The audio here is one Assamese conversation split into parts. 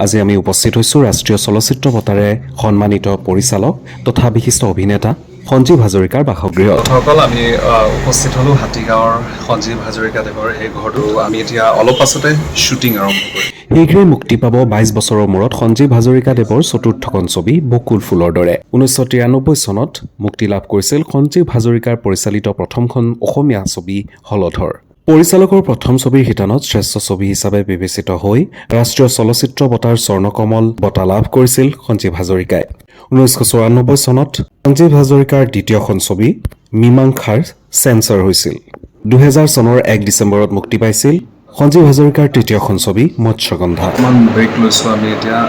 আজি আমি উপস্থিত হৈছোঁ ৰাষ্ট্ৰীয় চলচ্চিত্ৰ বঁটাৰে সন্মানিত পৰিচালক তথা বিশিষ্ট অভিনেতা সঞ্জীৱ হাজৰিকাৰ বাসগৃহত। সকল আমি উপস্থিত হ'লোঁ হাতীগাঁৱৰ সঞ্জীৱ হাজৰিকাদেৱৰ এই ঘৰটো। আমি এতিয়া অলপ পাছতে শ্বুটিং আৰম্ভ কৰিম। শীঘ্ৰেই মুক্তি পাব 22 বছৰৰ মূৰত সঞ্জীৱ হাজৰিকাদেৱৰ চতুৰ্থখন ছবি বকুল ফুলৰ দৰে। 1993 চনত মুক্তি লাভ কৰিছিল সঞ্জীৱ হাজৰিকাৰ পৰিচালিত প্ৰথমখন অসমীয়া ছবি হলধৰ। পৰিচালকৰ প্ৰথম ছবিৰ শিতানত শ্ৰেষ্ঠ ছবি হিচাপে বিবেচিত হৈ ৰাষ্ট্ৰীয় চলচ্চিত্ৰ বঁটাৰ স্বৰ্ণকমল বঁটা লাভ কৰিছিল সঞ্জীৱ হাজৰিকাই। 1994 চনত সঞ্জীৱ হাজৰিকাৰ দ্বিতীয়খন ছবি মীমাংসাৰ চেঞ্চৰ হৈছিল। 2000 চনৰ 1 ডিচেম্বৰত মুক্তি পাইছিল সঞ্জীৱ হাজৰিকাৰ তৃতীয়খন ছবি মৎস্যগন্ধা। অকণমান ব্ৰেক লৈছোঁ আমি এতিয়া,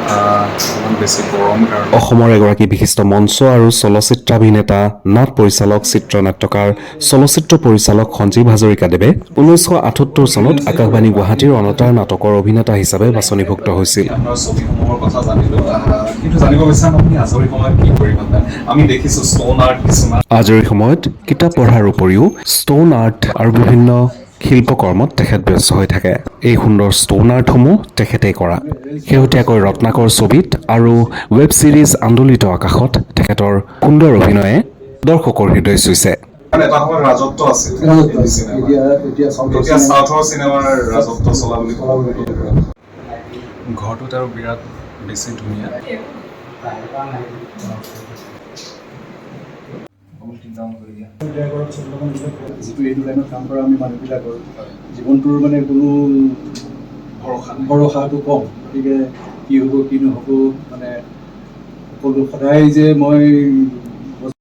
অকণমান বেছি গৰম কাৰণে। অসমৰ এগৰাকী বিশিষ্ট মঞ্চ আৰু চলচ্চিত্ৰাভিনেতা, নাট পৰিচালক, চিত্ৰনাট্যকাৰ, চলচ্চিত্ৰ পৰিচালক সঞ্জীৱ হাজৰিকাদেৱে 1978 চনত আকাশবাণী গুৱাহাটীৰ অনতাৰ নাটকৰ অভিনেতা হিচাপে বাছনিভুক্ত হৈছিল। আপোনাৰ ছবিসমূহৰ কথা জানিলোঁ, কিন্তু জানিব বিচাৰিম আপুনি আজৰি সময়ত কি কৰি ভাল পায়? আমি দেখিছোঁ ষ্ট'ন আৰ্ট কিছুমান। আজৰি সময়ত কিতাপ পঢ়াৰ উপৰিও ষ্ট'ন আৰ্ট আৰু বিভিন্ন শিল্পকৰ্মত তেখেত ব্যস্ত হৈ থাকে। এই সুন্দৰ ষ্ট'ন আৰ্টসমূহ তেখেতেই কৰা। শেহতীয়াকৈ ৰত্নাকৰ ছবিত আৰু ৱেব ছিৰিজ আন্দোলিত আকাশত তেখেতৰ সুন্দৰ অভিনয়ে দৰ্শকৰ হৃদয় চুইছে। কাৰণ এটা সময়ত ৰাজত্ব আছিল হিন্দী চিনেমা। এতিয়া এতিয়া চাউথৰ এতিয়া চাউথৰ চিনেমাৰ ৰাজত্ব চলা বুলি ক'ব পাৰি। ঘৰটোত আৰু বিৰাট বেছি ধুনীয়া। যিটো এইটো লাইনত কাম কৰা আমি মানুহবিলাকৰ জীৱনটোৰ মানে কোনো ভৰসা নাই। ভৰসাটো কম। গতিকে কি হ'ব কি নহ'ব, মানে সকলো সদায় যে মই